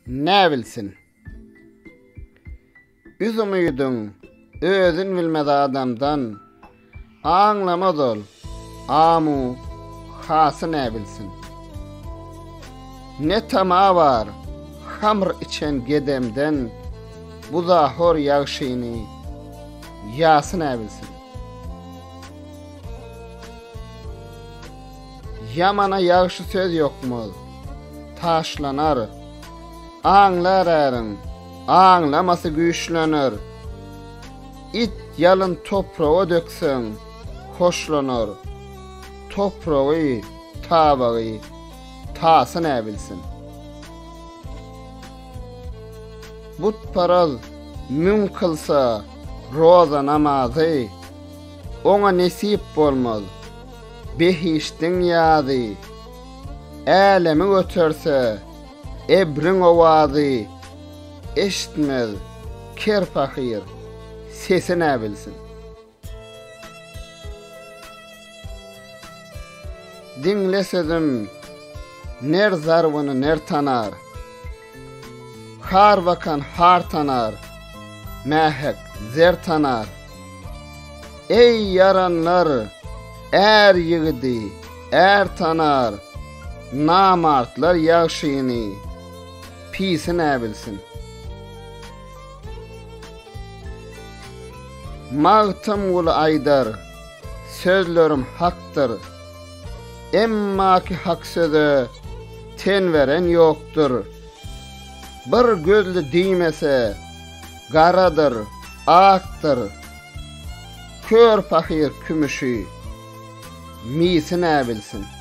näbilsin? Üz umydyň özün bilmez adamdan, Aňlamaz ol, amu hasy näbilsin? Ne tama bar hamr içen gedemden, Buzahor ýagşyny ýasy näbilsin? Ýamana ýagşy söz ýokmaz, taşlanar, Aňlar äriň, aňlamasy güýçlener. It ýalyn topraga dökseň, hoşlanar, Topragy, tabagy, tasy näbilsin. Butparaz müň kylsa roza namazy, Oňa nesip bolmaz behişdiň ýazy. Älemi göterse ebriň owazy, Eşitmez ker pahyr sesi näbilsin. Diňle sözüm, ner zarbyny ner tanar. Har bakan har tanar, mähek zer tanar. Eý, ýaranlar, är ýigidi är tanar, Namartlar ýagşyny, pisi näbilsin. Magtymguly aýdar, Sözlerim hakdyr. Emmaki hak söze ten beren ýokdur. Bir gözli diýmese, garadyr, akdyr. Kör pahyr kümüşi, misi näbilsin.